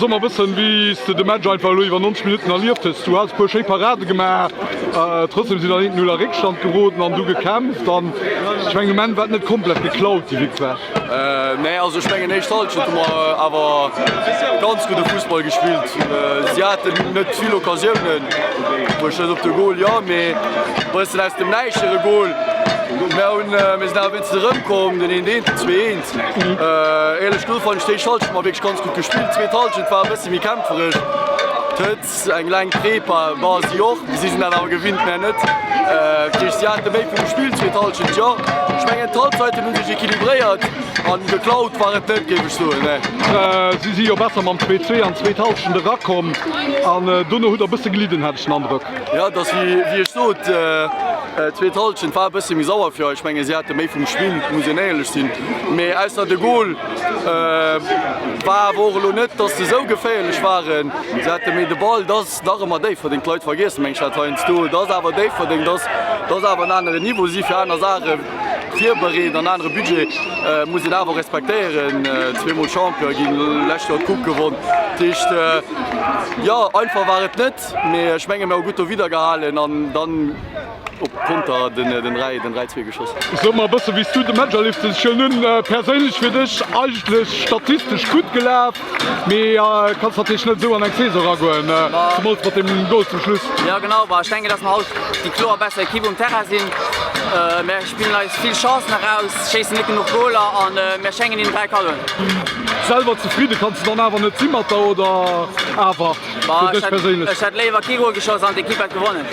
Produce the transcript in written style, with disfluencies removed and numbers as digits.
So mer bëssen, wéi s de de Match einfach elo iwwer 90 Minutten erlieft hues. Du has e puer schéi Parade gemaach, trotzdem si der 1, 0 a Réckstand geroden an du gekämpft an ech mengen um Enn war et net komplett geklaut déi Victoire. Nee, also ech mengen éischt Hallschent hu mer awer ganz gudde Fussball gespillt. Si haten net vill Occasiounen, e puer Schëss op de Gol, jo, mee e bëssen aus dem Näischt hire Gol. Mir hunn, mir sinn awer wéinstens erëmkomm, den 1, 1, den 2, 1. Éierlech gesot fannen ech déi éischt Hallschent hu mer wierklech ganz gutt gespillt. D'zweet Hallschent war e bësse méi kämpferesch. Et huet eng laang Prepa, bon si och, si sinn dat awer gewinnt, mär net. Dat heescht si hate méi vum Spill d'zweet Hallschent, jo. Ech mengen d'Halbzeiten hu sech equilibréiert an geklaut war et net, géif ech soen, nee. Si si jo besser mam 2, 2 an d'zweet Hallschent erakomm an dono hutt der e bësse gelidden, hat ech den Androck. Jo, et ass wéi ech sot. D'zweet Hallschent war e bësse méi sauer fir eis. Ech menge si hate méi vum Spill, muss een éierlech sinn. Mee ausser de Gol war awer och elo net, datt se esou geféierlech waren. Si hate méi de Ball. Et ass nach ëmmer Déifferdeng. D'Leit vergiessen, meng ech, dat heiansdo. Et ass awer Déifferdeng. Et ass awer en aneren Niveau. Si fir aner Saache virbereet an anere Budget. Muss een awer respektéieren. Zweemol Champion ginn, lescht Joer d'Coupe gewonn. Dat heescht, jo, einfach war et net. Mee ech menge mir hu gutt dowidder gehalen an dann op Konter den 3 den 3 2 geschoss. So mer e bësse wéi s du de Match erlieft hues. Ech huelen un, perséinlech fir dech eigentlech statistesch gutt gelaf, mee kanns natierlech net esou an eng Saison eragoen, zemools mat deem Goal zum Schluss. Jo genau, bah ech denken dass mer haut déi kloer besser Equipe um Terrain sinn. Mär spillen eis vill Chancen eraus, schéissen net genuch Goaler an mär schenken hinnen 3 Kaddoen. Selwer zefridde kanns de dann awer net si mat der, oder awer? Fir dech perséinlech? Ech hätt léiwer kee Goal geschoss an d'Ekipp hätt gewonnen.